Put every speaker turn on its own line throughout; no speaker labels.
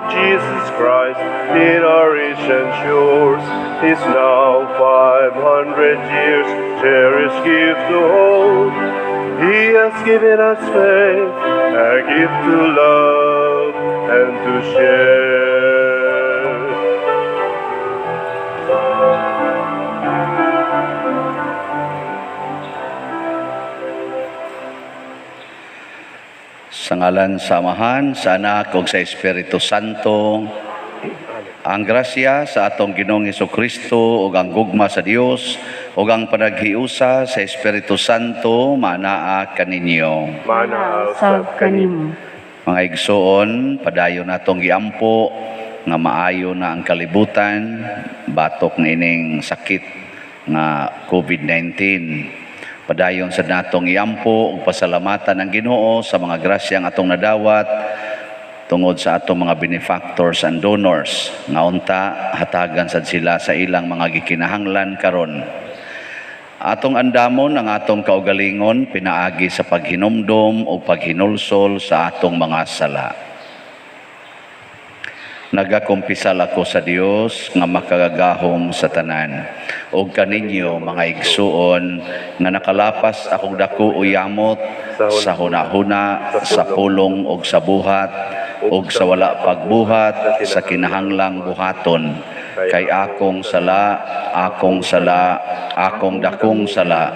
Jesus Christ in our ancient shores is now 500 years, cherished gift to hold. He has given us faith, a gift to love and to share.
Sa ngalan sa Amahan, sa Anak ug sa Espiritu Santo, ang grasya sa atong Ginoong Kristo ug ang gugma sa Dios ug ang panaghiusa sa Espiritu Santo manaa kaninyo.
Mana
Usab kanimo.
Mga igsoon, padayon natong giampo nga maayo na ang kalibutan batok niining sakit nga COVID-19. Padayon sa natong iampo ug pasalamatan ang Ginoo sa mga grasyang atong nadawat tungod sa atong mga benefactors and donors nga unta hatagan sad sila sa ilang mga gikinahanglan karon. Atong andamon ang atong kaugalingon pinaagi sa paghinumdom o paghinulsol sa atong mga sala. Nagakumpisal ako sa Dios nga makagagahom sa tanan ug kaninyo mga igsuon nga nakalapas akong dako o yamot sa hunahuna, sa pulong ug sa buhat ug sa wala pagbuhat sa kinahanglang buhaton, kay akong sala, akong sala, akong dakong sala.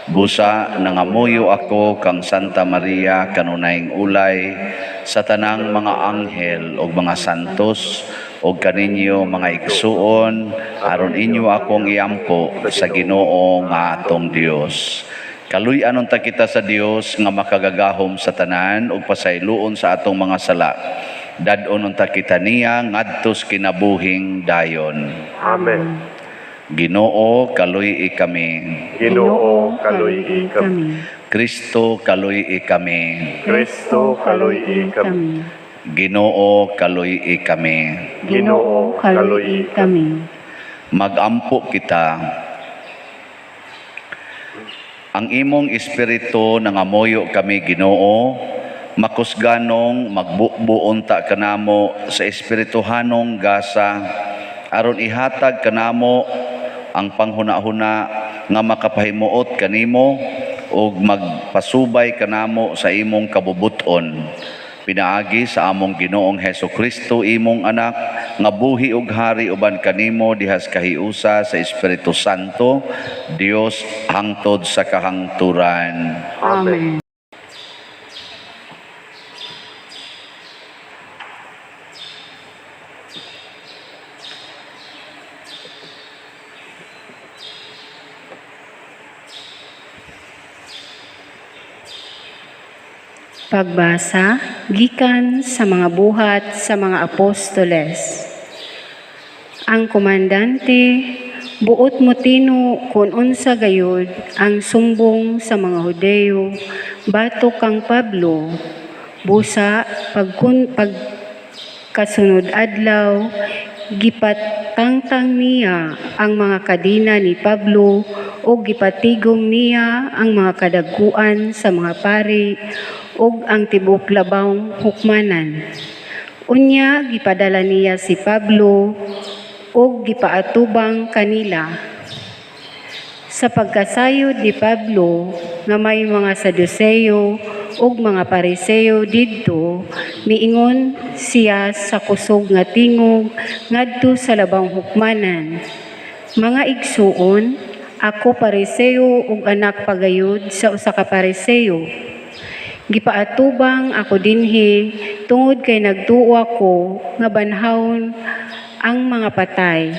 Busa nangamuyo ako kang Santa Maria kanunayng ulay, sa tanang mga anghel ug mga santos ug kaninyo mga igsuon, aron inyo akong iampo sa Ginoo nga atong Dios. Kaluy-an unta kita sa Dios nga makagagahom sa tanan ug pasayloon sa atong mga sala. Dad-on unta kita niya ngadtos kinabuhing dayon.
Amen.
Ginoo, kaluy-i kami.
Ginoo, kaluy-i kami.
Kristo, kaluy-i kami.
Kristo, kaluy-i kami.
Ginoo, kaluy-i kami.
Ginoo, kaluy-i kami.
Magampo kita. Ang imong espiritu nangamuyo kami, Ginoo, makusganong magbubuon ta kanamo sa espirituhanong gasa aron ihatag kanamo ang panghuna-huna nga makapahimuot kanimo ug magpasubay kanamo sa imong kabubuton. Pinaagi sa among Ginoong Heso Kristo, imong anak, nga buhi ug hari uban kanimo dihas kahiusa sa Espiritu Santo, Dios hangtod sa kahangturan.
Amen. Pagbasa gikan sa mga buhat sa mga apostoles. Ang komandante buot motino kun unsa gayud ang sumbong sa mga Hudeyo batok kang Pablo, busa pagkun pagkasunod adlaw gipatangtang niya ang mga kadena ni Pablo ug gipatigom niya ang mga kadagkuan sa mga pari ug ang tibuok labawng hukmanan. Unya gipadala niya si Pablo ug gipaatubang kanila. Sa pagkasayod ni Pablo nga may mga Saduceo ug mga Pariseo didto, miingon siya sa kusog nga tingog ngadto sa labang hukmanan. Mga igsuon, ako Pariseo ug anak pagayod sa usa ka Pariseo. Gipaatubang ako dinhi tungod kay nagtuo ako nga banhawon ang mga patay.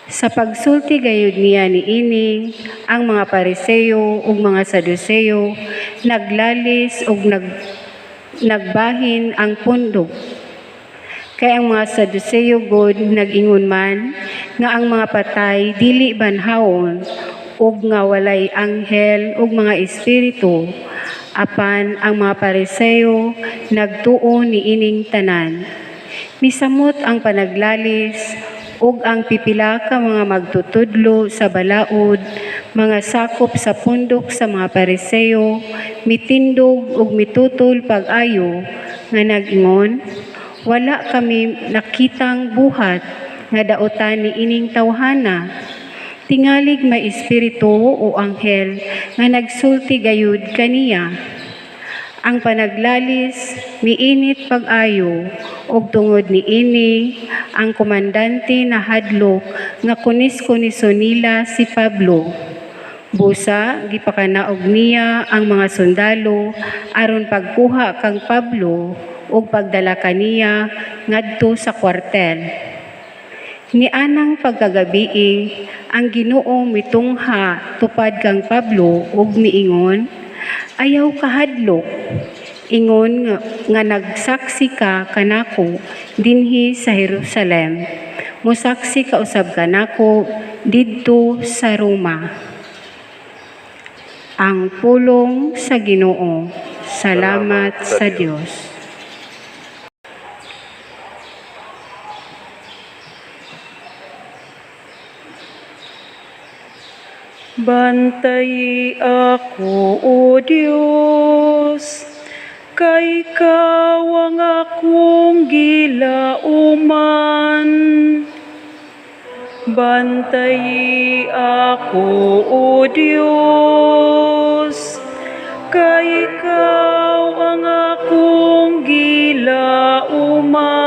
Sa pagsulti gayud niya niini, ang mga Pariseo ug mga Saduceo naglalis ug nagbahin ang pundok. Kay ang mga Saduceo god nag-ingon man nga ang mga patay dili banhawon ug nga walay anghel ug mga espiritu, apan ang mga Pariseo nagtuo niining tanan. Misamot ang panaglalis ug ang pipila ka mga magtutudlo sa balaod, mga sakop sa pundok sa mga Pariseo, mitindog ug mitutol pag-ayo nga nag-ingon, Wala kami nakitang buhat nga dautan ni ining tawhana. Tingalig may espiritu o anghel nga nagsulti gayud kaniya. Ang panaglalis miinit pag-ayo ug tungod niini ang komandante nahadlok nga kunis-kunison nila si Pablo. Busa gipakanaog niya ang mga sundalo aron pagkuha kang Pablo ug pagdala kaniya ngadto sa kwartel. Nianang pagkagabii, ang Ginoo mitungha tupad kang Pablo ug miingon, "Ayaw kahadlok, ingon nga nagsaksi ka kanako dinhi sa Jerusalem. Mosaksi ka usab kanako didto sa Roma." Ang pulong sa Ginoo. Salamat sa Dios.
Bantayi ako, O Dios, kay ikaw ang akong gilauman. Bantayi ako, O Dios, kay ikaw ang akong gilauman.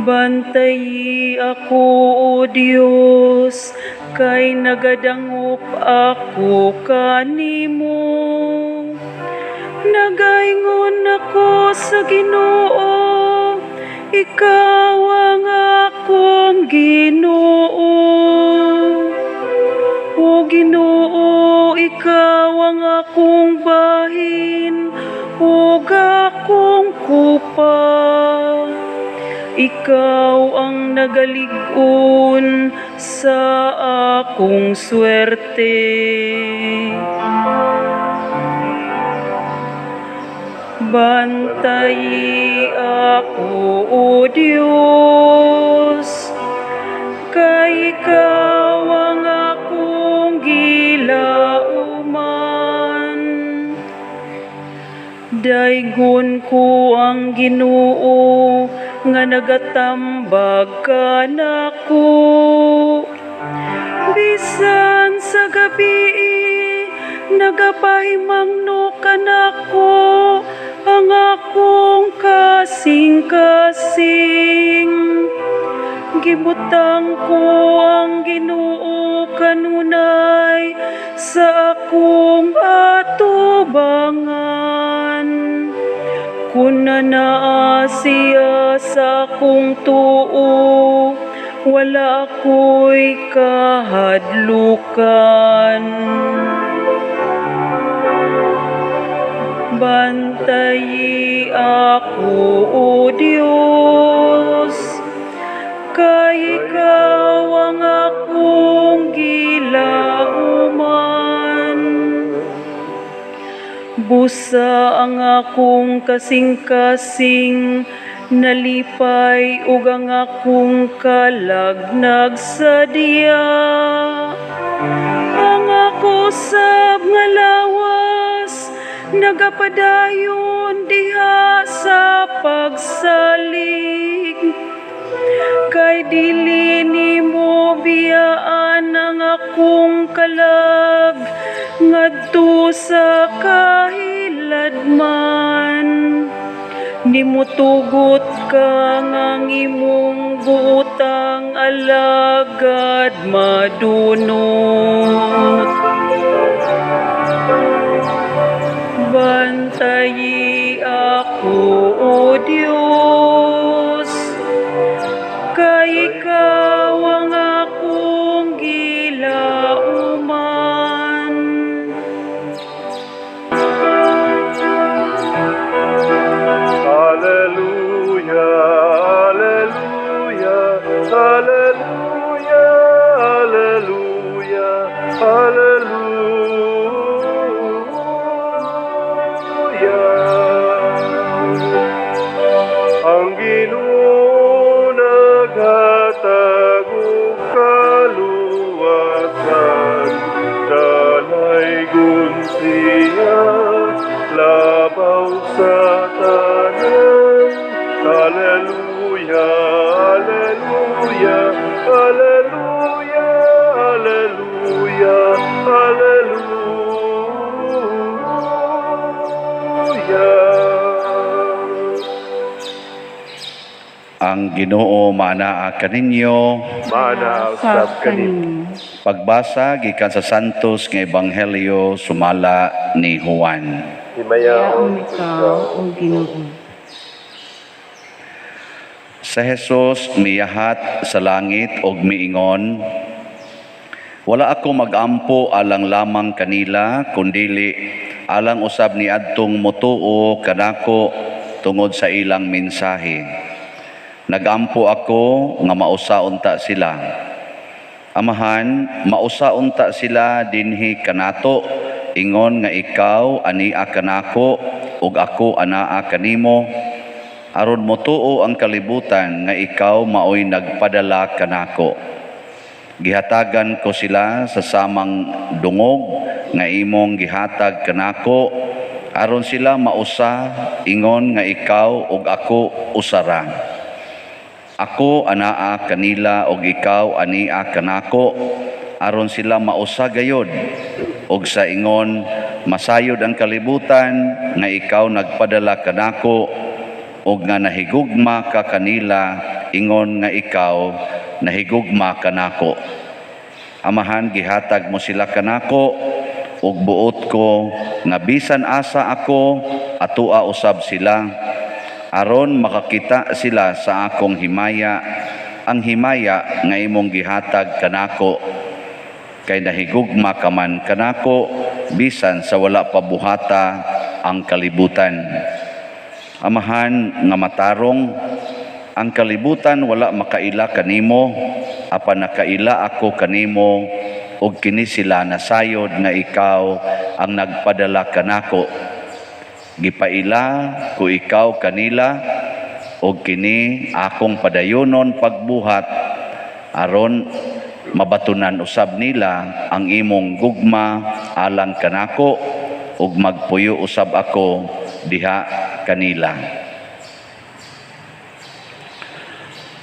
Bantayi ako, O Dios, kay nagadangop ako kanimo. Nagaingon ako sa Ginoo, ikaw ang akong Ginoo. O Ginoo, ikaw ang akong bahin ug akong kupa. Ikaw ang nagalig-on sa akong swerte. Bantayi ako, O Dios, kay ikaw ang akong gilauman. Daygon ko ang Ginoo nga nagatambag kanako. Bisan sa gabi, nagapahimangno kanako ang akong kasing-kasing. Gibutang ko ang Ginoo kanunay sa akong atubangan. Kun naa siya sa akong tuo, wala ako'y kahadlukan. Bantayi ako, O Dios, kay ikaw ang akong gilauman. Busa ang akong kasing-kasing nalipay ug ang akong kalag nagsadya. Ang ako sab nga lawas nagapadayon diha sa pagsalig. Kay dili nimo biyaan ang akong kalag ngadto sa kahiladman. Nimutugot ka nga ang imong buotang alagad madunot. Bantayi ako, O Dios, kay ikaw ang akong gilauman.
Alleluia, alleluia, alleluia, alleluia, alleluia. Alleluia.
Ang Ginoo maanaa kaninyo.
Mana usab kanimo.
Pagbasa gikan sa Santos nga Ebanghelyo sumala ni Juan.
Himayaon
Yaon ikaw, O Ginoo.
Sa Jesus miyahat sa langit og miingon, wala ako magampo alang lamang kanila, kundili alang usab ni adtong motuo kanako tungod sa ilang mensahe. Nagampo ako nga mausa unta sila. Amahan, mausa unta sila dinhi kanato, ingon nga ikaw ania kanako ug ako anaa kanimo, aron motuo ang kalibutan nga ikaw maoy nagpadala kanako. Gihatagan ko sila sa samang dungog nga imong gihatag kanako, aron sila mausa ingon nga ikaw ug ako usara. Ako anaa kanila ug ikaw ania kanako, aron sila mausa gayod ug sa ingon masayod ang kalibutan nga ikaw nagpadala kanako ug nga nahigugma ka kanila ingon nga ikaw nahigugma kanako. Amahan, gihatag mo sila kanako ug buot ko nga bisan asa ako atoa usab sila, aron makakita sila sa akong himaya, ang himaya nga imong gihatag kanako, kay nahigugma ka man kanako bisan sa wala pa buhata ang kalibutan. Amahan nga matarong, ang kalibutan wala makaila kanimo, apan nakaila ako kanimo, ug kini sila nasayod nga ikaw ang nagpadala kanako. Gipaila ko ikaw kanila, ug kini akong padayonon pagbuhat, aron mabatunan usab nila ang imong gugma alang kanako, ug magpuyo usab ako diha kanila.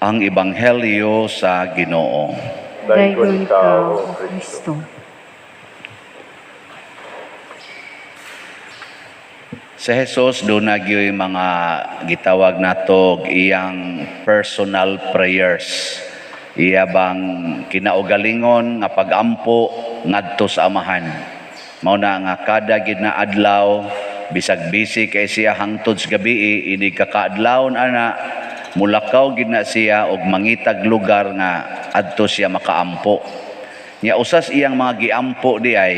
Ang Ebanghelyo sa Ginoo.
Dayon ikaw, O Kristo.
Sa Jesus doon nagyoy mga gitawag nato iyang personal prayers. Iya bang kinaugalingon nga pagampo ngadto sa Amahan. Mao na nga kada gid na adlaw, bisag busy kay siya hangtod sa gabi, ini kakaadlawon ana, mulakaw gid na siya og mangitag lugar nga adto siya makaampo. Nya usas iyang mga giampo di ay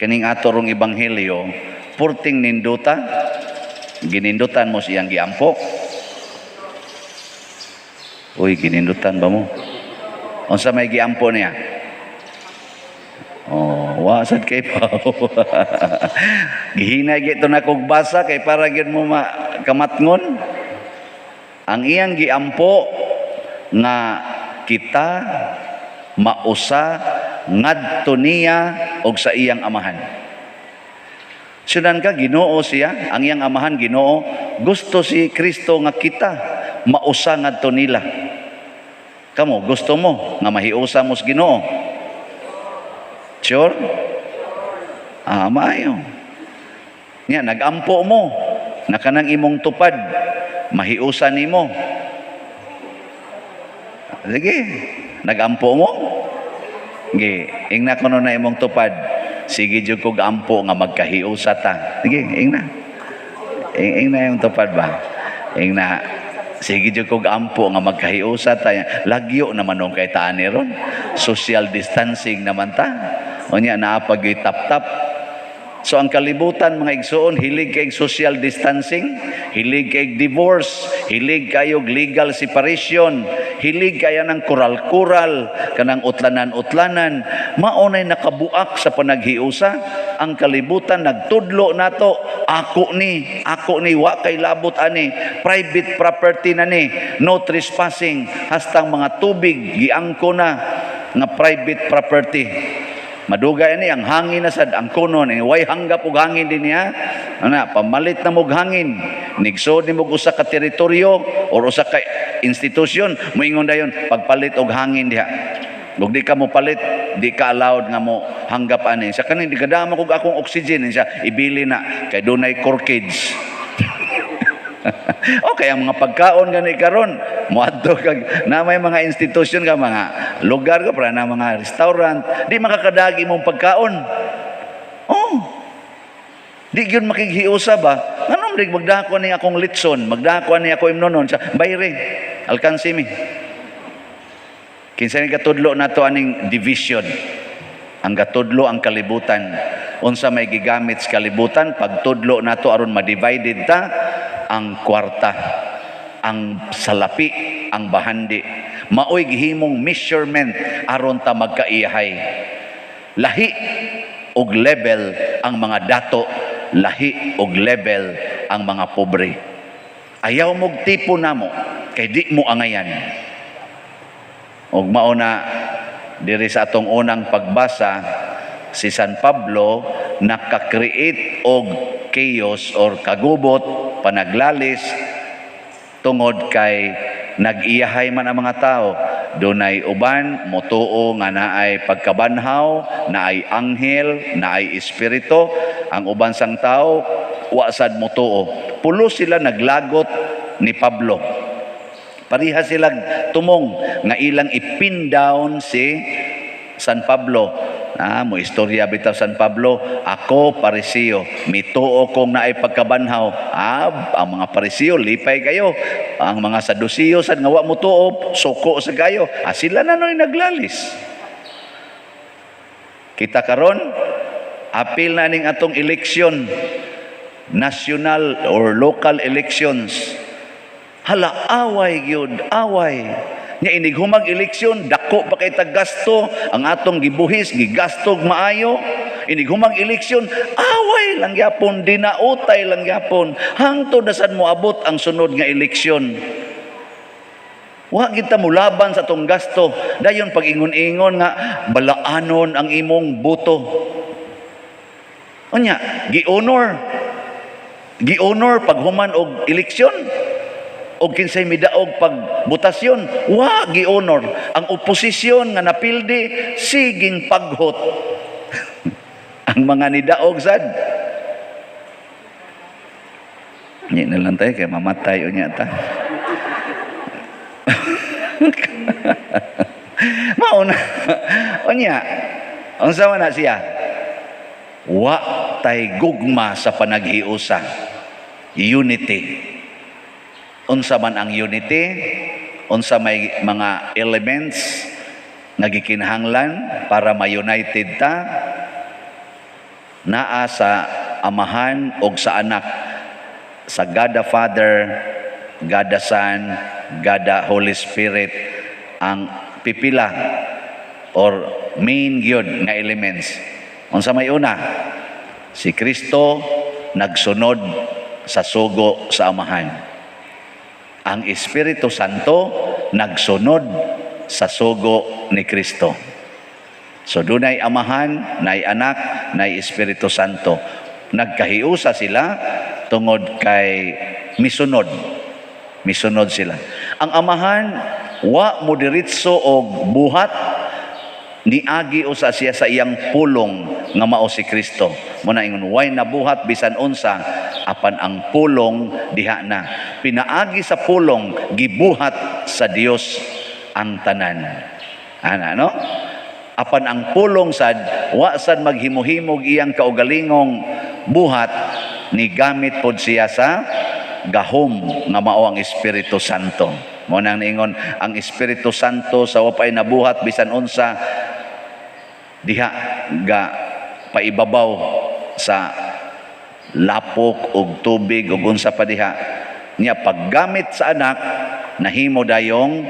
kining ato rong ebanghelyo, purting ninduta, ginindutan mo siyang giampo. Uy, ginindutan ba mo? Unsa may giampo niya? Oh, wa sad kay pa. Gihinay gyud to na kog basa kay para gyud mo kamatngon. Ang iyang giampo nga kita mausa ngadto niya og sa iyang amahan. Sudan ka, Ginoo siya, ang iyang amahan Ginoo, gusto si Kristo nga kita mausa ngadto nila. Kamo, gusto mo nga mahiusa mo sa Ginoo? Sure? Ah, maayo. Nya nagampo mo na kanang imong tupad, mahiusa nimo. Sige, nagampo mo? Sige, ingna kuno na imong tupad. Sige jud kog ampo nga magkahiusa ta. Sige, ingna. Ingna yung tupad ba? Ingna. Sige jud kog ampo nga magkahiusa ta. Lagyo naman nung kay taan ni ron. Social distancing naman ta. Unya naa pa gyud tap-tap. So ang kalibutan mga igsoon, hilig kay social distancing, hilig kay divorce, hilig kayo legal separation, hilig kayo ng kural-kural, kanang utlanan-utlanan, maunay nakabuak sa panaghiusa. Ang kalibutan nagtudlo nato, ako ni wa kay labot ani, private property na ni, no trespassing, hastang mga tubig giangko na nga private property. Madugay ni ang hangin na sad ang kunon eh, way hanggap og hangin din niya. Ana pamalit na mog hangin, nigsod nimo usa ka teritoryo or usa ka institusyon, moingon dayon pagpalit og hangin diha. Ug di ka mo palit, di ka allowed nga mo hanggap ani. Sa kaning di kadama kog akong oxygen siya, ibili na kay dunay corkage. Okay, ang mga pagkaon gani karon, moadto kag na may mga institusyon ka, mga lugar ka para na mga restaurant, di makakadagi mong pagkaon. Oh. Di gyud makighiusa ba? Nganong di magdako ni akong litson, magdako ni ako imnonon sa bayre. Alkansi mi. Kinsa ni katudlo nato aning division? Ang katudlo, ang kalibutan. Unsa may gigamit sa kalibutan pagtudlo nato aron ma-divided ta? Ang kwarta, ang salapi, ang bahandi. Maoy gihimong measurement aron ta magkaiyahay. Lahi og level ang mga dato, lahi og level ang mga pobre. Ayaw mog tipo namo kay di mo angayan. Og mao na diri sa atong unang pagbasa, si San Pablo naka-create og chaos or kagubot, panaglalis, tungod kay nag-iyahay man ang mga tao. Dunay uban motuo nga naay pagkabanhaw, naay anghel, naay espiritu. Ang uban sang tao wa sad motuo. Pulo sila naglagot ni Pablo. Pareha silang tumong nga ilang ipin down si San Pablo. Ah, mo istorya bitaw San Pablo, "Ako Pariseo, mituo kong naay pagkabanhaw." Ah, ang mga Pariseo lipay kayo. Ang mga Saduceo sad nga wa motuo, suko sa kayo. Ah, sila na noy naglalis. Kita karon, apil na ning atong eleksyon, national or local elections. Hala, away gyud, away. Nya inig humag eleksyon, dako pa kay gasto, ang atong gibuhis, gigastog maayo. Inig humag eleksyon, away lang gyapon, dinautay lang gyapon. Hangtod na sad moabot ang sunod nga eleksyon. Wa kita mulaban sa atong gasto. Dayon pag ingon-ingon nga balaanon ang imong boto. Unya, gi-honor. Gi-honor pag human og eleksyon og kinsay midaog pag botasyon, wa gi-honor. Ang oposisyon nga napildi, siging paghot. Ang mga nidaog sad. Nya na lang tayo kay mamatay unya ta. Mao na. Unya, unsa man na siya? Wa tay gugma sa panaghiusa. Unity. Unsa man ang unity? Unsa may mga elements nga gikinahanglan para ma-united ta? Naa sa Amahan og sa Anak, sa God the Father, God the Son, God the Holy Spirit, ang pipila or main gyud nga elements. Unsa may una? Si Kristo nagsunod sa sugo sa Amahan. Ang Espiritu Santo nagsunod sa sugo ni Kristo. So dunay Amahan, nay Anak, nay Espiritu Santo. Nagkahiusa sila tungod kay misunod. Misunod sila. Ang Amahan wa mo diretso og buhat, niagi usa siya sa iyang Pulong nga mao si Kristo. Mo na ingon, way nabuhat bisan unsa apan ang Pulong diha na. Pinaagi sa Pulong gibuhat sa Dios ang tanan. Ana, no? Apan ang Pulong sad wa sad maghimo-himog iyang kaugalingong buhat, ni gamit pod siya sa gahom nga mao ang Espiritu Santo. Mo nang niingon ang Espiritu Santo sa wa pay nabuhat bisan unsa, diha ga paibabaw sa lapok og tubig ug unsa pa diha. Nya paggamit sa Anak, nahimo dayong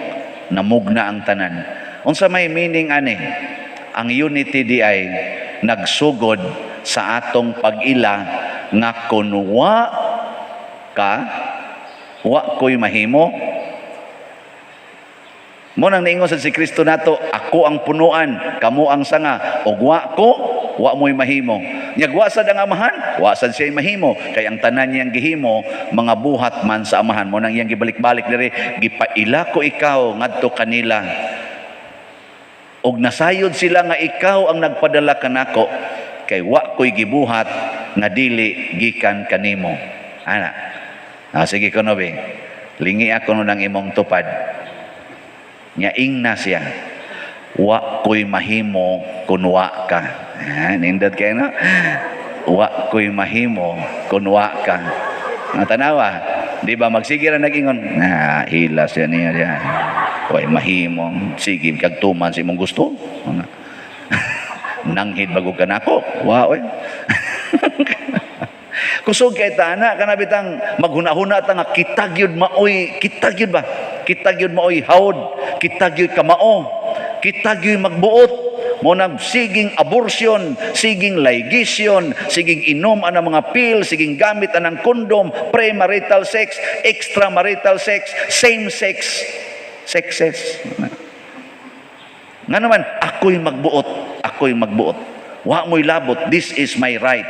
namugna ang tanan. Unsa may meaning ani? Ang unity di ay nagsugod sa atong pag-ila nga kun wa ka, wa ko'y mahimo. Mo nang niingon sa si Kristo nato, "Ako ang punuan, kamo ang sanga, ug wa ko, wa mo'y mahimo." Nya wa sad ang Amahan, wa sad siya mahimo, kay ang tanan niyang gihimo, mga buhat man sa Amahan. Mo nang iyang gibalik-balik diri, "Gipaila ko ikaw ngadto kanila." Ug nasayod sila nga ikaw ang nagpadala kanako, kay wa ko'y gibuhat nga dili gikan kanimo. Ana. Ah, sige kuno be. Lingi ako no ng imong tupad. Nya ingna siya. Wa ko'y mahimo kun wa ka. Ah, nindot kay no? Wa ko'y mahimo kun wa ka. Nga tanawa, di ba magsige ra nag-ingon, na hila siya niya diya. Way mahimo, sige kag tuman sa imong gusto. Ano? Nanghid bago ka nako. Wa oy. Kusog kay tana kana bitang maghuna-huna ta nga kita gyud maoy, kita gyud ba? Kita gyud maoy hawd, kita gyud kamao, kita gyud magbuot. Mo nang siging abortion, siging ligation, siging inom anang mga pill, siging gamit anang kondom, premarital sex, extramarital sex, same sex, sexes. Nga naman, ako'y magbuot, ako'y magbuot. Wa mo'y labot, this is my right.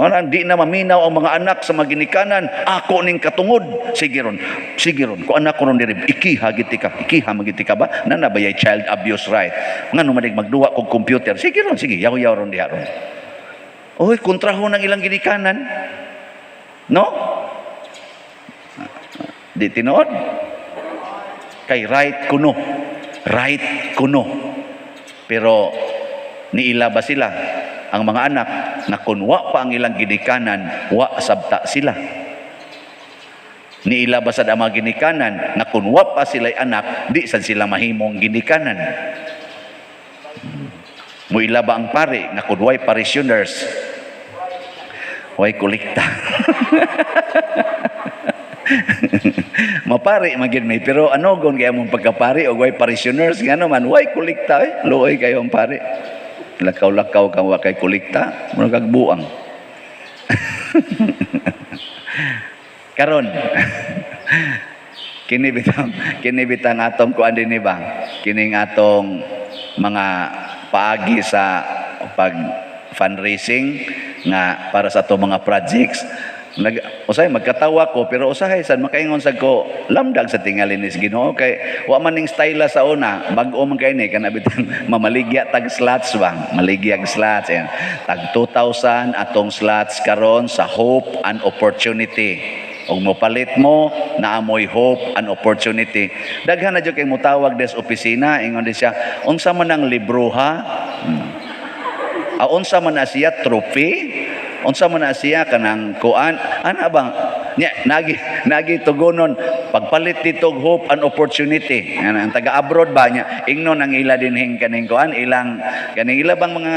Ano, di na maminaw ang mga anak sa mga ginikanan, ako ning katungod. Sige ron, sige ron, kung anak ko ron diri, ikiha giti ka, ikiha magiti ka ba? Nana ba yay child abuse right? Nga no manig magduwa kog computer, sige ron, sige, yaw-yaw ron diha ron. Oy, kontraho ng ilang ginikanan. No? Di tinuod. Kay right kuno. Right kuno. Pero niila ba sila ang mga anak na kung wa pa ang ilang ginikanan, wa sabta sila? Niila ba sad ang mga ginikanan na kung wa pa sila'y anak, di sad sila mahimong ginikanan? Muila ba ang pare nga kung way parishioners, way kolekta? Mapari magyud may, pero ano gon kaya mong pagkapari og way parishioners, ngano man way kolekta eh, luoy kayo ang pare. Lakaw-lakaw kang wa kay kolekta, murag kag buang. Karon kini bitang atong kuan dinhi ba? Kining atong mga paagi sa pag fundraising nga para sa atong mga projects. Nag usahay magkatawa ko, pero usahay sad makaingon sad ko lamdag sa tingali ni Ginoo kay wa man ning style sa una, bag-o man kay ni kana bitang mamaligya tag slots ba, maligyag slots ayan. Tag 2,000 atong slots karon sa Hope and Opportunity. Ug mopalit mo, naamoy hope and opportunity. Daghan na jud kay mutawag des opisina, ingon di siya, unsa man ang libro ha? Unsa man na siya trophy? Unsa man na siya kanang kuan? Ana bang nya nagi tugonon pagpalit dito og hope and opportunity. Ana ang taga abroad ba nya ingnon ang ila dinhing kaning kuan, ilang kaning ila bang mga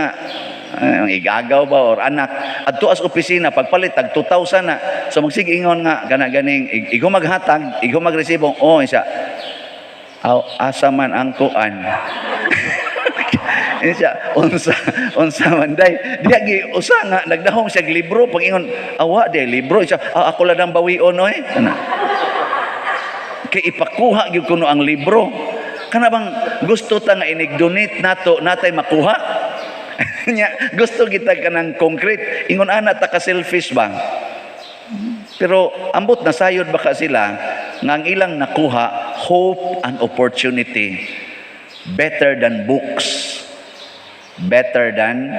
igagaw ba or anak adto as opisina pagpalit tag 2,000 na. So magsige ingon nga kana ganing igo maghatag, igo magresibo, oh siya. Aw, asa man ang kuan? Siya, unsa man day. Diya gi usa nga nagdahom siya libro pag-ingon, awa day libro siya, ah, ako lang bawion oy. Ana. Kay ipakuha gyud kuno ang libro. Kana bang gusto ta nga inig-donate nato natay makuha? Nya, gusto kita kanang concrete. Ingon ana ta ka selfish ba? Pero ambot nasayod baka sila nga ang ilang nakuha hope and opportunity better than books, better than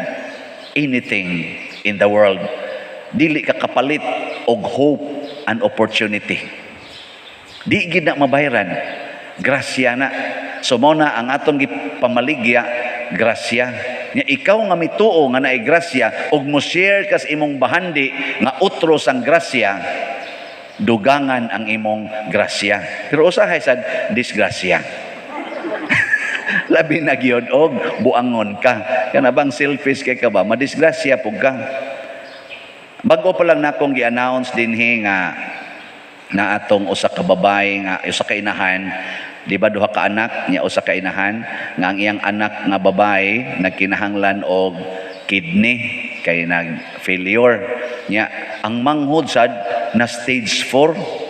anything in the world. Dili ka kapalit og hope and opportunity. Di gid na mabayran. Grasya na. So mao na ang atong gipamaligya, grasya. Nya ikaw nga mituo nga naay grasya ug mo share kas imong bahandi nga utro sang grasya, dugangan ang imong grasya. Pero usahay sad disgrasya. Labi na gyud og buangon ka. Kana bang selfish kay ka ba, madisgrasya pug ka. Bago pa lang nakong gi-announce dinhi nga na atong usa ka babae nga usa ka inahan, di ba duha ka anak niya, usa ka inahan nga ang iyang anak nga babae nagkinahanglan og kidney kay nag failure niya. Ang manghod sad na stage 4.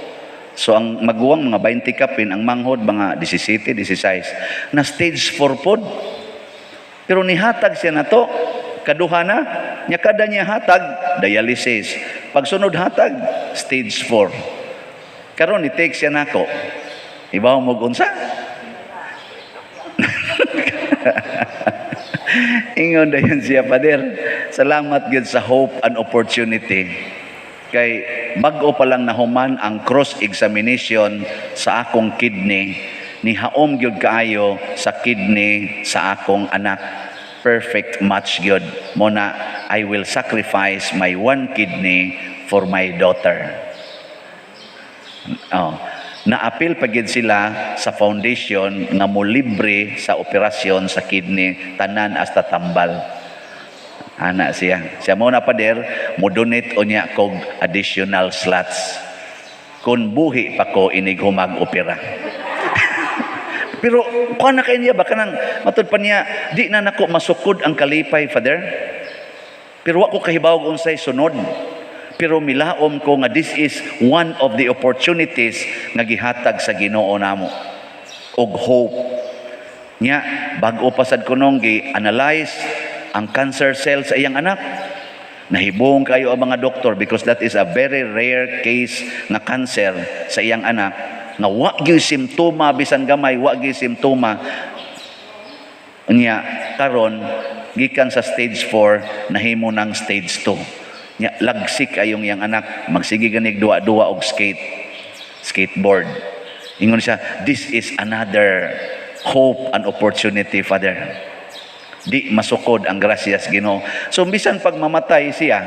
So ang maguwang mga 20 kapin, ang manghod mga 17, 16 na stage 4 pod. Pero nihatag siya nato kaduha na nya, kada niya hatag dialysis, pagsunod hatag stage 4. Karon ni take siya nako. Ibaw mo unsa? Ingon dayon siya, "Pader, salamat gyud sa hope and opportunity. Kay bag-o pa lang nahuman ang cross-examination sa akong kidney, nihaom gyud kaayo sa kidney sa akong anak. Perfect match gyud. Mao na I will sacrifice my one kidney for my daughter." Oh, naapil pa gyud sila sa foundation nga mo libre sa operasyon sa kidney tanan hasta tambal. Ana siya. Siya mao na, pader, mo donate unya kog additional slots. Kung buhi pa ko inig humag opera. Pero kuha na kay niya ba kanang matud pa niya, "Di na nako masukod ang kalipay, Father. Pero wa ko kahibaw unsay sunod. Pero milaom ko nga this is one of the opportunities nga gihatag sa Ginoo namo. Og hope." Nya bag-o pa sad kunong gi-analyze ang cancer cell sa iyang anak. Nahibong kayo ang mga doktor because that is a very rare case nga cancer sa iyang anak nga wa gyud simptoma, bisan gamay wa gyud simptoma. Nya karon gikan sa stage 4 nahimo ng stage 2. Nya lagsik ayong iyang anak, magsige ganig duwa-duwa og skateboard. Ingon siya, "This is another hope and opportunity, Father." Di masukod ang grasya sa Ginoo. So bisan pag mamatay siya,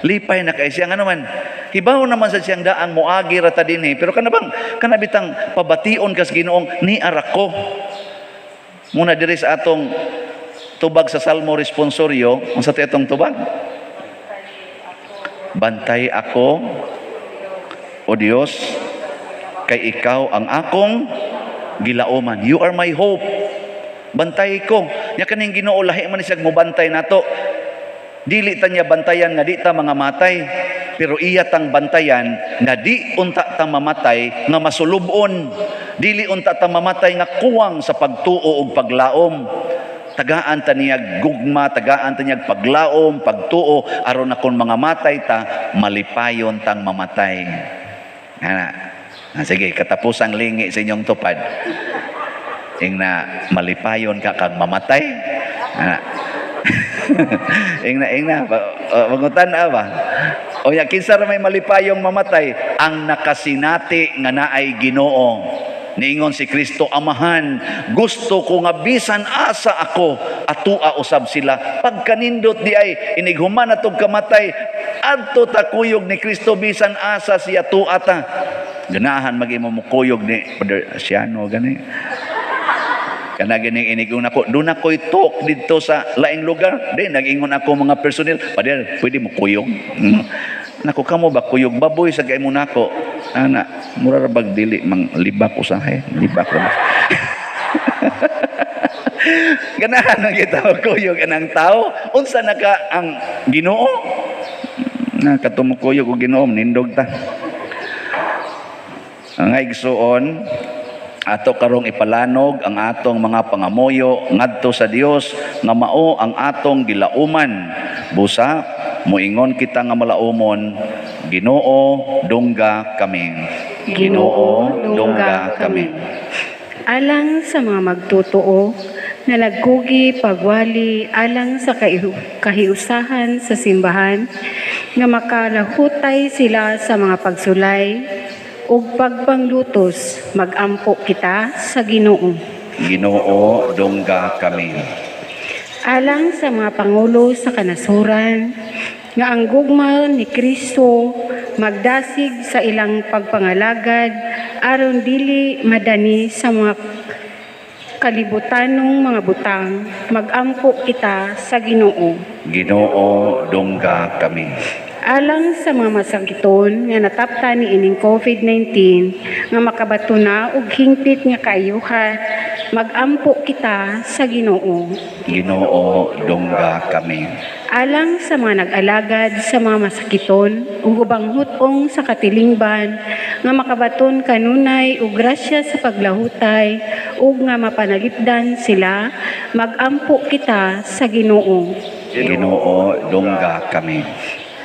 lipay na kay siya. Nga naman, hibaw naman sa siyang daang moagi ra ta dinhi, pero kana bang kana bitang pabation kas Ginoong niara ko. Muna diri sa atong tubag sa Salmo responsoryo, unsa to atong tubag? Bantay ako, O Dios, kay ikaw ang akong gilauman. You are my hope. Bantay ko. Nya kaning Ginoo lahi man siya mobantay nato. Dili ta niya bantayan nga di ta mga matay, pero iya tang bantayan nga di unta ta mamatay nga masulubon. Dili unta ta mamatay nga kuwang sa pagtuo ug paglaom. Tagaan ta niya gugma, tagaan ta niya paglaom, pagtuo, aron na kung mga matay ta, malipayon tang mamatay. Ana. Ah, sige, katapusang lingi sa inyong tupad. Ing na malipayon ka kag mamatay. Ana. Ing na, ing na, mangutan na ba? O ya, kinsa ra may malipayong mamatay? Ang nakasinati nga naay Ginoo. Niingon si Kristo, "Amahan, gusto ko nga bisan asa ako, atua usab sila." Pagkanindot di ay, inighuman na tog kamatay, adto ta kuyog ni Kristo bisan asa siya tua ta. Ganahan mag-imo mo kuyog ni Brother Siano gani. Kana ganing inigon ako, doon ako'y talk dito sa laing lugar. Di, nag-ingon ako mga personnel, "Pader, pwede mo kuyog?" Nako, kamo ba kuyog baboy sa kay mo nako. Ana, mura ra bag dili mang libak usahay, libak ra. Ganahan na kita kuyog anang tao. Unsa na ka ang Ginoo? Na katumukuyog og Ginoo nindog ta. Ang igsuon, ato karong ipalanog ang atong mga pangamuyo ngadto sa Dios nga mao ang atong gilauman. Busa moingon kita nga malaumon, Ginoo, dungga kami. Ginoo, dungga kami.
Alang sa mga magtotoo na nagkugi pagwali alang sa kahiusahan sa simbahan nga makalahutay sila sa mga pagsulay ug pagpanglutos, magampo kita sa Ginoo.
Ginoo, dungga kami.
Alang sa mga pangulo sa kanasuran nga ang gugma ni Kristo magdasig sa ilang pagpangalagad aron dili madani sa mga kalibutanong mga butang, magampo kita sa Ginoo.
Ginoo, dungga kami.
Alang sa mga masakiton nga nataptan ni ining COVID-19 nga makabato na og hingpit nga kaayuhan, magampo kita sa Ginoo.
Ginoo, dungga kami.
Alang sa mga nag-alagad sa mga masakiton ug ubang hut-ong sa katilingban nga makabaton kanunay og grasya sa paglahutay ug nga mapanalipdan sila, magampo kita sa Ginoo.
Ginoo, dungga kami.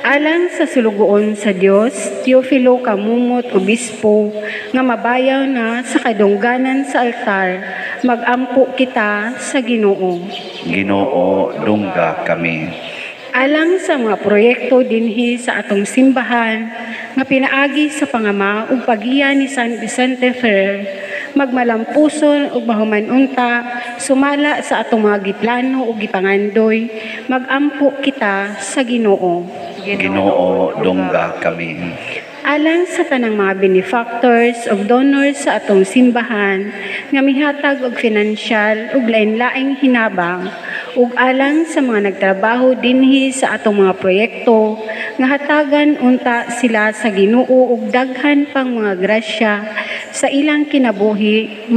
Alang sa sulugoon sa Dios, Teofilo Camomot Obispo, nga mabayaw na sa kadungganan sa altar, magampo kita sa Ginoo.
Ginoo, dungga kami.
Alang sa mga proyekto dinhi sa atong simbahan nga pinaagi sa pangama ug paggiya ni San Vicente Ferrer, magmalampuson ug mahuman unta sumala sa atong mga giplano ug gipangandoy, magampo kita sa Ginoo.
Ginoo, dungga kami.
Alang sa tanang mga benefactors ug donors sa atong simbahan nga mihatag og financial ug lain-laing hinabang ug alang sa mga nagtrabaho dinhi sa atong mga proyekto nga hatagan unta sila sa Ginoo og daghan pang mga grasya sa ilang kinabuhi,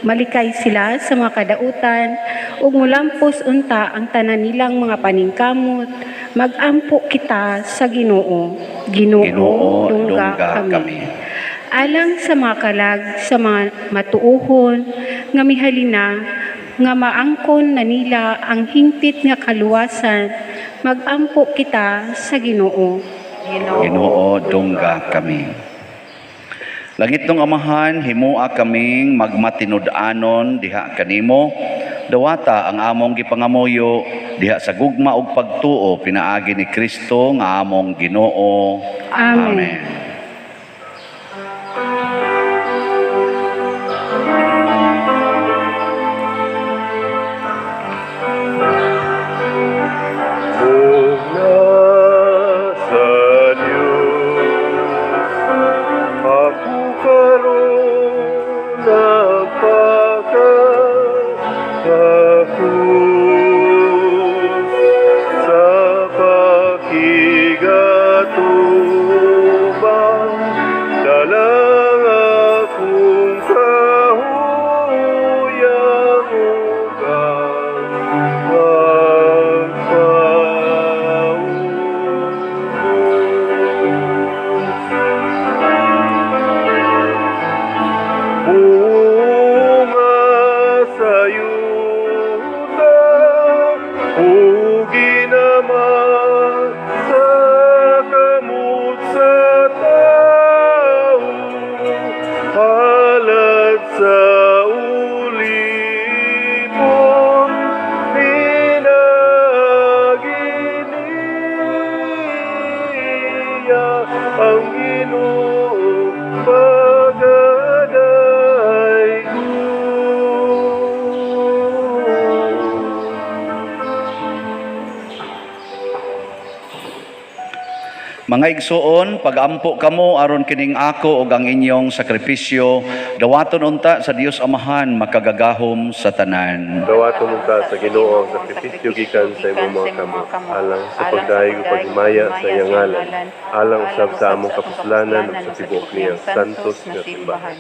malikay sila sa mga kadautan ug mulampos unta ang tanan nilang mga paningkamot, magampo kita sa Ginoo. Ginoo,
Ginoo,
dungga
dungga
kami.
kami.
Alang sa mga kalag sa mga matuohon nga mihalina nga maangkon na nila ang hingpit nga kaluwasan, magampo kita sa Ginoo.
Ginoo, dungga kami. Langitnong Amahan, himua kaming magmatinud-anon diha kanimo. Dawata ang among gipangamuyo diha sa gugma ug pagtuo pinaagi ni Kristo nga among Ginoo.
Amen.
Amen.
Mugna sa Diyos, ako karon nagpakakrus sa pakigatubang, dalang akong kahuyang ug ang pagpaubos. Bunga sa yuta, ug ginama sa kamot sa tao, halad sa ulipon, pinaagi niya ang Ginoo pagadaygon.
Mga igsuon, pagampo kamo aron kining ako ug ang inyong sakripisyo dawaton unta sa Dios Amahan makagagahom sa tanan.
Dawaton unta sa Ginoo ang sakripisyo gikan sa imong mga kamot, alang sa pagdayeg ug paghimaya sa iyang ngalan, alang usab sa among kapuslanan ug sa tibuok niyang santos nga simbahan.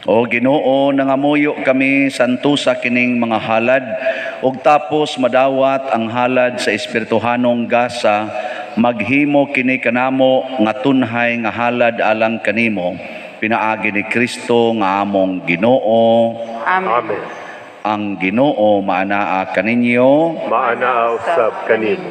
O Ginoo, nangamuyo kami santusa kining mga halad ug tapos madawat ang halad sa espirituhanong gasa, maghimo kini kanamo nga tunhay nga halad alang kanimo pinaagi ni Kristo nga among Ginoo.
Amen.
Amen.
Ang Ginoo maanaa kaninyo.
Maanaa usab kanimo.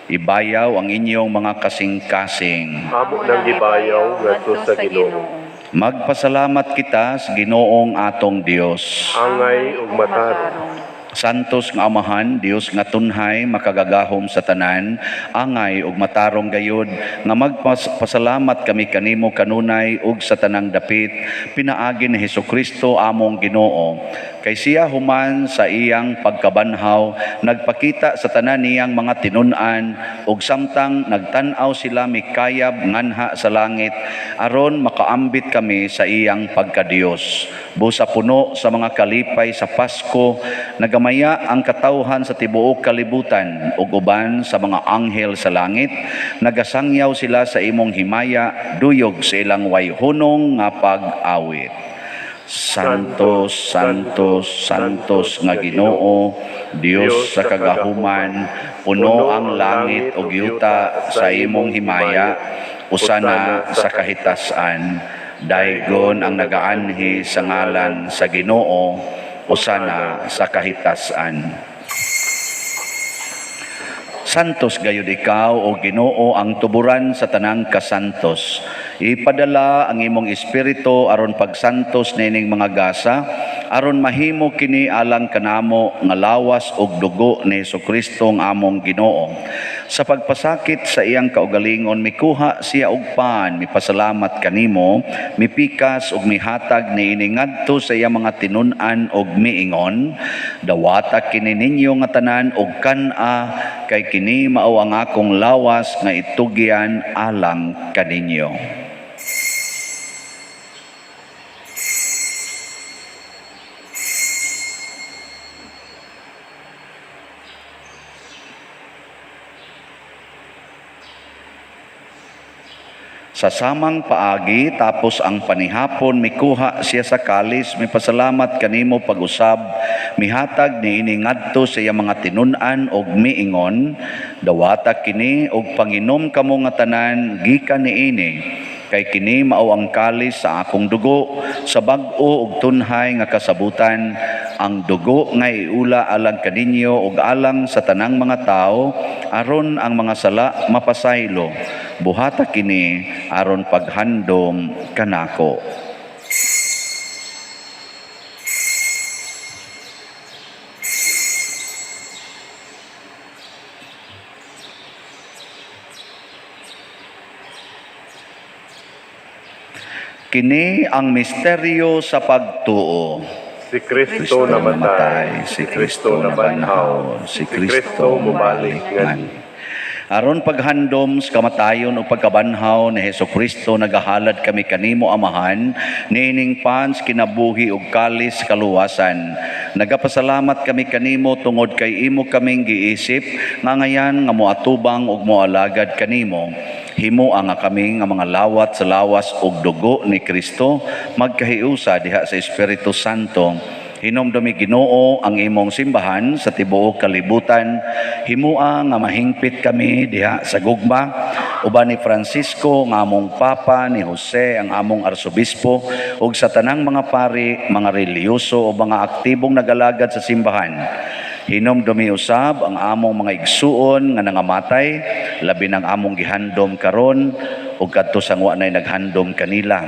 Ibayaw ang inyong mga kasing-kasing.
Amo nang gibayaw ngadto sa Ginoo.
Magpasalamat kita sa Ginoong atong Dios.
Angay ug matarong.
Santos nga Amahan, Dios nga tunhay, makagagahom sa tanan, angay ug matarong gayud nga magpasalamat kami kanimo kanunay ug sa tanang dapit pinaagi ni Hesukristo among Ginoo. Kay siya human sa iyang pagkabanhaw nagpakita sa tanan niyang mga tinun-an ug samtang nagtan-aw sila mikayab nganha sa langit aron makaambit kami sa iyang pagkadiyos. Busa puno sa mga kalipay sa Pasko, nagamaya ang katawhan sa tibuok kalibutan ug uban sa mga anghel sa langit, nagasangyaw sila sa imong himaya, duyog sa ilang wayhunong nga pag-awit. Santos, Santos, Santos nga Ginoo, Dios sa kagahuman, puno ang langit ug yuta sa imong himaya, usana sa kahitasan. Daygon ang nagaanhi sa ngalan sa Ginoo, usana sa kahitasan. Santos gayud ikaw, o Ginoo, ang tuburan sa tanang kasantos. Ipadala ang imong espiritu aron pagsantos niining mga gasa, aron mahimo kini alang kanamo nga lawas ug dugo ni Hesukristo ang among Ginoo. Sa pagpasakit sa iyang kaugalingon, mikuha siya og pan, mipasalamat kanimo, mipikas ug mihatag niini ngadto sa iyang mga tinun-an ug miingon, dawata kini ninyo nga tanan ug kan-a, kay kini mao ang akong lawas nga itugyan alang kaninyo. Sa samang paagi, tapos ang panihapon, mikuha siya sa kalis, mipasalamat kanimo pag-usab, mihatag niini ngadto sa iyang mga tinun-an og miingon, dawata kini og panginom kamo nga tanan gikan niini, kay kini mao ang kalis sa akong dugo, sa bag-o og tunhay nga kasabutan, ang dugo nga iula alang kaninyo ug alang sa tanang mga tawo, aron ang mga sala mapasaylo. Buhata kini aron paghandom kanako. Kini ang misteryo sa pagtuo.
Si Kristo namatay,
si Kristo nabanhaw, si Kristo mubalik ngan. Aron paghandom sa kamatayon o pagkabanhaw ni Hesukristo, nagahalad kami kanimo Amahan, niining pans kinabuhi ug kalis kaluwasan. Nagapasalamat kami kanimo tungod kay imo kaming giisip nga ngayan nga moatubang ug moalagad kanimo. Himoa nga kami nga mga lawat sa lawas ug dugo ni Kristo magkahiusa diha sa Espiritu Santo. Hinomdumi Ginoo ang imong simbahan sa tibuok kalibutan. Himoa nga mahingpit kami diha sa gugma uban ni Francisco nga among Papa, ni Jose ang among Arsobispo, ug sa tanang mga pari, mga relihiyoso o mga aktibong nagalagad sa simbahan. Hinomdumi usab ang among mga igsuon nga nangamatay, labi ng among gihandom karon ug kadto sa wa nay naghandom kanila.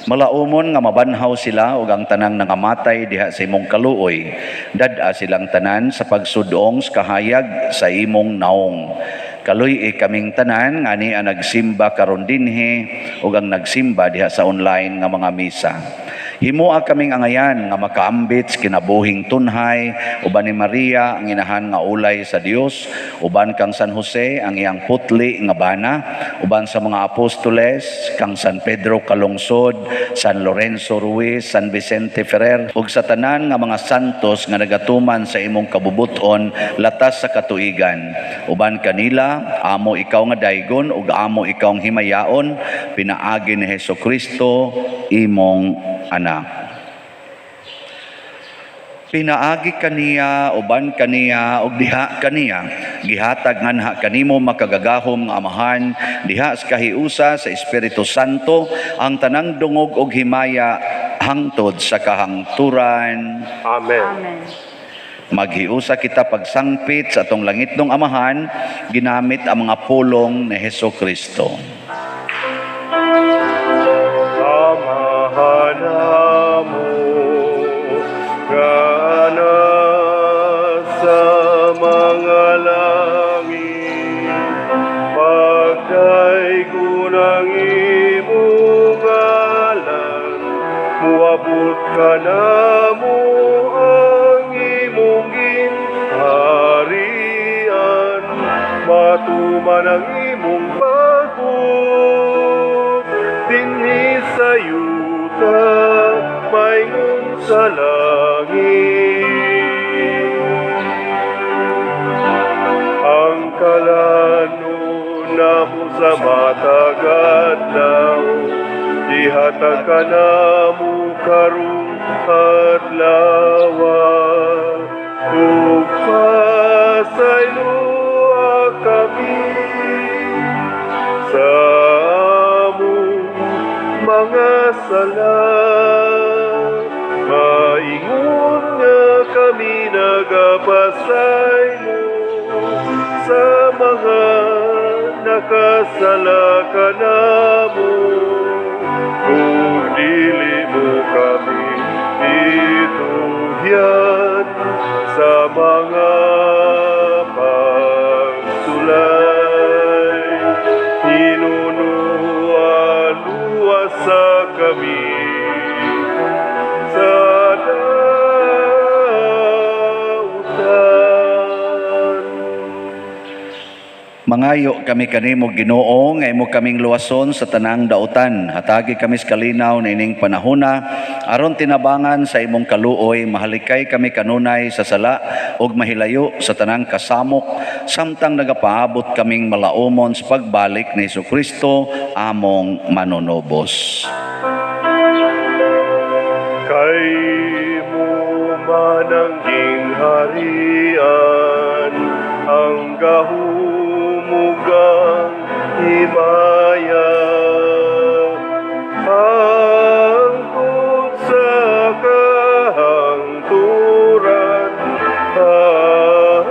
Malaumon nga mabanhaw sila ug ang tanang nangamatay diha sa imong kaluoy. Dad-a silang tanan sa pagsudong sa kahayag sa imong naong. Kaluy-i kaming tanan ngani ang nagsimba karon dinhi ug ang nagsimba diha sa online nga mga misa. Himoa kaming angayan nga makaambit sa kinabuhing tunhay uban ni Maria ang inahan nga ulay sa Dios, uban kang San Jose ang iyang putli nga bana, uban sa mga apostoles kang San Pedro Calungsod, San Lorenzo Ruiz, San Vicente Ferrer ug sa tanan nga mga santos nga nagatuman sa imong kabubuton latas sa katuigan. Uban kanila amo ikaw nga daygon ug amo ikaw ang himayaon pinaagi ni Hesukristo imong anak. Pinaagi kaniya, uban kaniya, ug diha kaniya, gihatag nganha kanimo makagagahom nga Amahan, diha sa kahiusa sa Espiritu Santo, ang tanang dungog og himaya hangtod sa kahangturan.
Amen.
Amen.
Maghiusa kita pagsangpit sa atong langitnong Amahan, ginamit ang mga pulong ni Hesukristo.
Amahan namo nga nasa mga langit, pagdaygon ang imong ngalan, muabot kanamo ang imong ginharian, matuman ang imong pagbuot dinhi sa yuta maingon sa langit. Ang kalano namo sa matag adlaw, ihatag kanamo karong adlaw, ug pasayloa kami sa among mga sala, maingon nga kami nagapasaylo sa mga nakasala kanamo, kung dili mo kami itugyan sa mga pagsulay. Hinunuan luwasa kami sa dautan.
Mangayo kami kanimo, Ginoo, nga imo kaming luwason sa tanang dautan. Hatagi kami sa kalinaw niining panahona aron tinabangan sa imong kaluoy mahalikay kami kanunay sa sala ug mahilayo sa tanang kasamok samtang nagapaabot kaming malaumon sa pagbalik ni Hesukristo among manunubos.
Kay imo man ang gingharian, ang gahom ug ang himaya, hangtod sa kahangturan. Amen.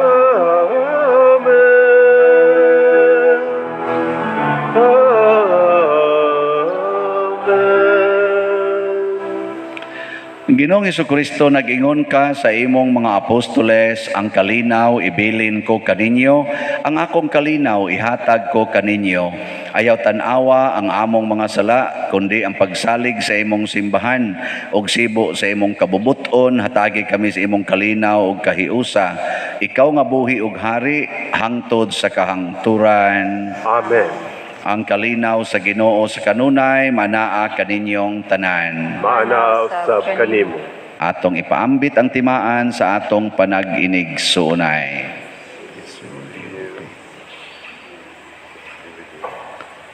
Amen.
Ginoong Hesukristo, nag-ingon ka sa imong mga apostoles, "Ang kalinaw ibilin ko kaninyo, ang akong kalinaw ihatag ko kaninyo. Ayaw tan-awa ang among mga sala, kundi ang pagsalig sa imong simbahan ug sibo sa imong kabubuton, hatagi kami sa imong kalinaw ug kahiusa. Ikaw nga buhi ug hari hangtod sa kahangturan."
Amen.
Ang kalinaw sa Ginoo sa kanunay manaa kaninyong tanan.
Maanaa usab kanimo.
Atong ipaambit ang timaan sa atong panag-inigsuonay.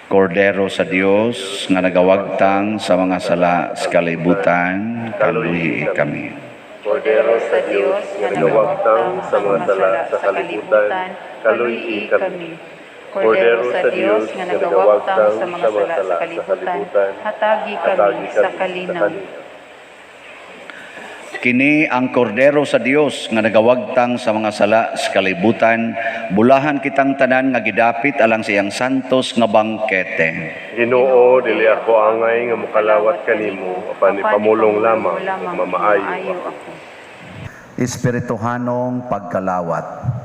Kordero sa Dios nga nagawagtang sa mga sala sa kalibutan, kaluyi kami.
Kordero sa Dios nga nagawagtang sa mga sala sa kalibutan, kaluyi kami.
Kordero sa Dios nga nagawagtang sa mga sala sa kalibutan, hatagi kami sa kalinaw.
Kini ang Kordero sa Dios nga nagawagtang sa mga sala sa kalibutan, bulahan kitang tanan nga gidapit alang sa iyang santos nga bangkete.
Ginoo, dili ako angay nga mokalawat kanimo, apan ipamulong lamang ug mamaayo ako.
Espirituhanong pagkalawat.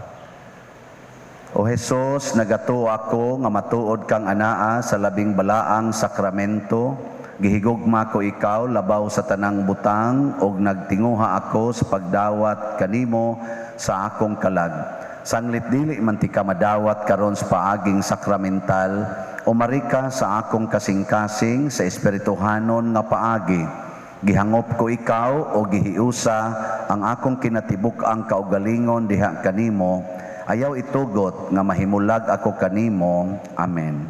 O Hesus, nagatuo ako nga matuod kang anaa sa labing balaang sakramento. Gihigugma ko ikaw labaw sa tanang butang ug nagtinguha ako sa pagdawat kanimo sa akong kalag. Sanglit dili man tika madawat karon sa paaging sakramental, umari ka sa akong kasing-kasing sa espirituhanon nga paagi. Gihangop ko ikaw o gihiusa ang akong kinatibuk-ang kaugalingon diha kanimo. Ayaw itugot nga mahimulag ako kanimo. Amen.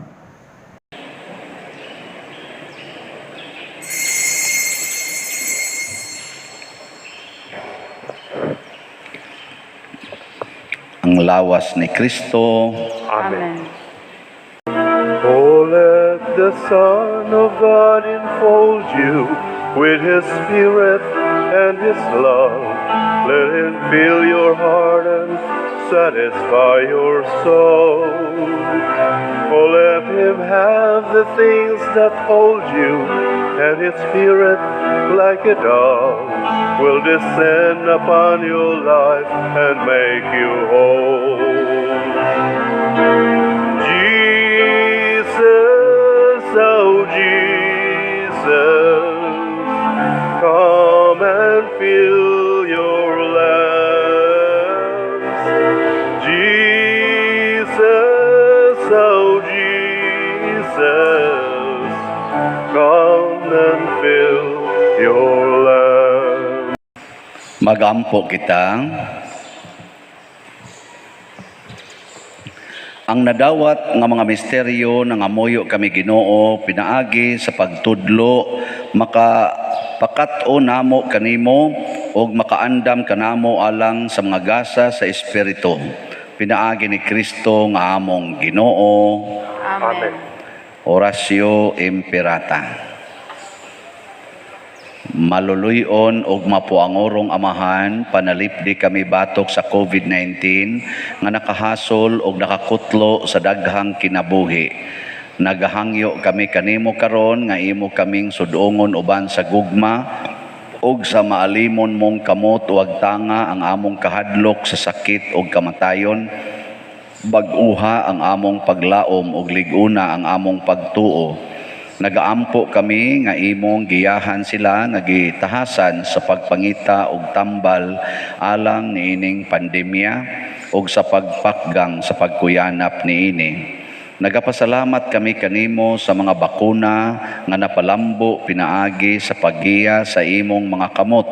Ang lawas ni Kristo.
Amen. Oh, let the Son of God enfold you with His Spirit and His love. Let Him fill your heart and satisfy your soul. Oh, let Him have the things that hold you, and His Spirit, like a dove, will descend upon your life and make you whole. Jesus, oh Jesus, come and fill your lamps. Jesus, oh Jesus, come and fill your lamps.
Magampo kita. Ang nadawat nga mga misteryo ng amoyo kami, Ginoo, pinaagi sa pagtudlo, makapakat-o namo kanimo ug makaandam kanamo alang sa mga gasa sa Espiritu. Pinaagi ni Kristo nga among Ginoo.
Amen.
Oratio Imperata. Maluluyon ug mapuangorong Amahan, panalipdi kami batok sa COVID-19 nga nakahasol ug nakakutlo sa daghang kinabuhi. Nagahangyo kami kanimo karon nga imo kaming sudongon uban sa gugma ug sa maalimon mong kamot ug agtanga ang among kahadlok sa sakit ug kamatayon. Bag-uha ang among paglaom ug lig-una ang among pagtuo. Nagaampo kami nga imong giyahan sila nga gitahasan sa pagpangita og tambal alang niining pandemya ug sa pagpakgang sa pagkuyanap niini. Nagapasalamat kami kanimo sa mga bakuna nga napalambo pinaagi sa paggiya sa imong mga kamot.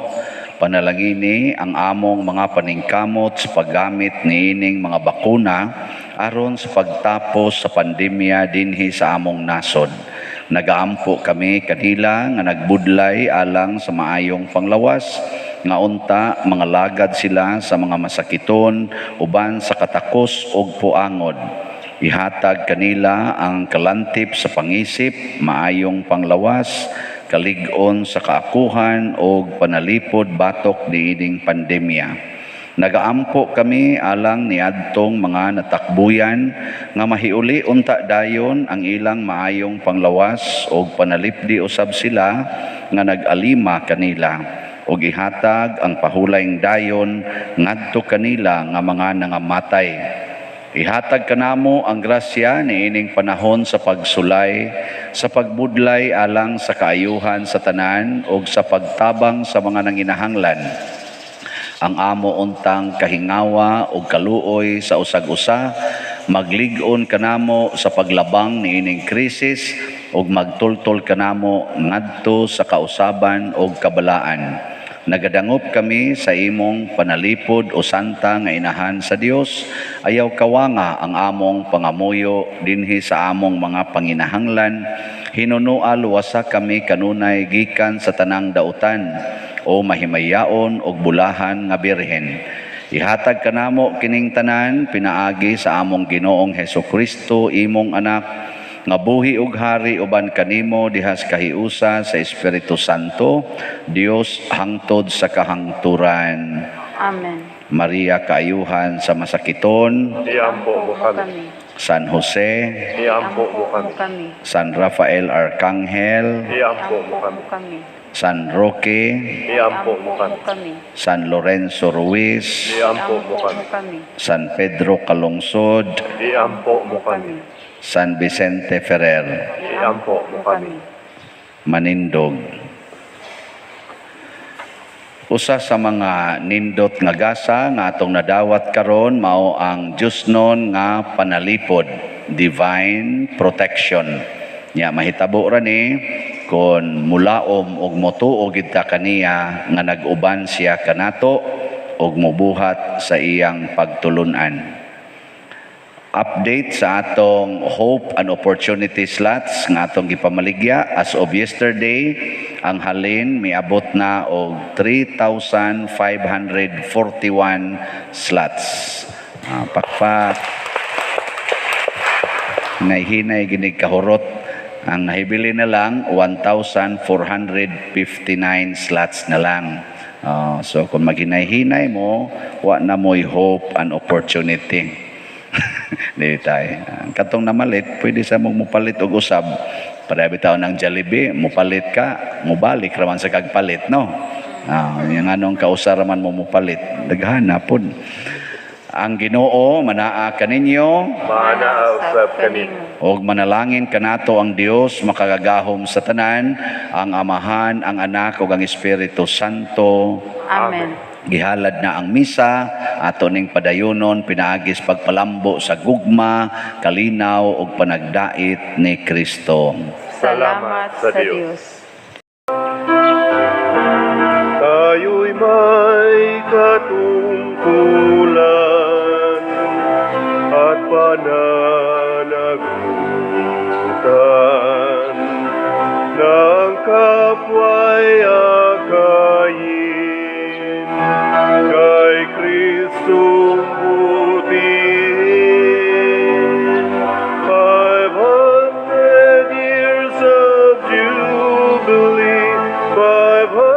Panalangini ang among mga paningkamot sa paggamit niining mga bakuna aron sa pagtapos sa pandemya dinhi sa among nasod. Nagaampo kami kanila nga nagbudlay alang sa maayong panglawas, nga unta mga lagad sila sa mga masakiton uban sa katakos ug puangod. Ihatag kanila ang kalantip sa pangisip, maayong panglawas, kalig-on sa kaakuhan og panalipod batok niining pandemya. Nagaampo kami alang niadtong mga natakbuyan nga mahiuli unta dayon ang ilang maayong panglawas og panalipdi usab sila nga nag-alima kanila og ihatag ang pahulayng dayon ngadto kanila nga mga nangamatay. Ihatag kanamo ang grasya niining panahon sa pagsulay, sa pagbudlay alang sa kaayuhan sa tanan ug sa pagtabang sa mga nanginahanglan. Ang amo untang kahingawa ug kaluoy sa usag-usa, maglig-on kanamo sa paglabang niining krisis ug magtultol kanamo ngadto sa kausaban ug kabalaan. Nagadangop kami sa imong panalipod o santa nga inahan sa Dios. Ayaw kawanga ang among pangamuyo dinhi sa among mga panginahanglan. Hinunoa luwasa kami kanunay gikan sa tanang dautan o mahimayaon og bulahan nga birhen. Ihatag kanamo kining tanan pinaagi sa among Ginoong Hesukristo, imong anak, nga buhi ug hari uban kanimo dihas kahiusa sa Espiritu Santo, Dios hangtod sa kahangturan.
Amen.
Maria, kaayuhan sa masakiton,
Iampo mo kami.
San Jose,
Iampo mo kami.
San Rafael Arcangel,
Iampo mo kami.
San Roque,
Iampo mo kami.
San Lorenzo Ruiz,
Iampo mo kami.
San Pedro Calungsod,
Iampo mo kami.
San Vicente Ferrer.
Iampo mo kami.
Manindog. Usa sa mga nindot nga gasa nga atong nadawat karon mao ang Diyosnon nga panalipod, divine protection. Nya mahitabo ra ni kon mulaom og motuo gid ta kaniya nga nag-uban siya kanato og mobuhat sa iyang pagtulun-an. Update sa atong Hope and Opportunity slots nga atong gipamaligya as of yesterday, ang halin miabot na og 3,541 slots. Pakpak. Hinay-hinay ginig kahurot. Ang nahibili na lang 1,459 slots na lang. So kung maghinay-hinay mo, wa na mo'y hope and opportunity. Di tayo. Katong namalit, pwede sa mong mupalit og usab. Para bitaw ng Jollibee, mupalit ka, mubalik raman sa kagpalit, no? Yung anong kausa raman mo mupalit, daghan na pod. Ang Ginoo manaa kaninyo,
Maanaa usab kanimo.
Og manalangin kanato ang Dios makagagahom sa tanan, ang Amahan, ang Anak ug ang Espiritu Santo.
Amen.
Gihalad na ang misa, ato ning padayonon pinaagis pagpalambo sa gugma, kalinaw ug panagdait ni Kristo.
Salamat sa Dios.
Tayo'y may katungkulan at pananagutan ng kapwa'y akayin kay Kristong butihin. 500 years of jubilee, 500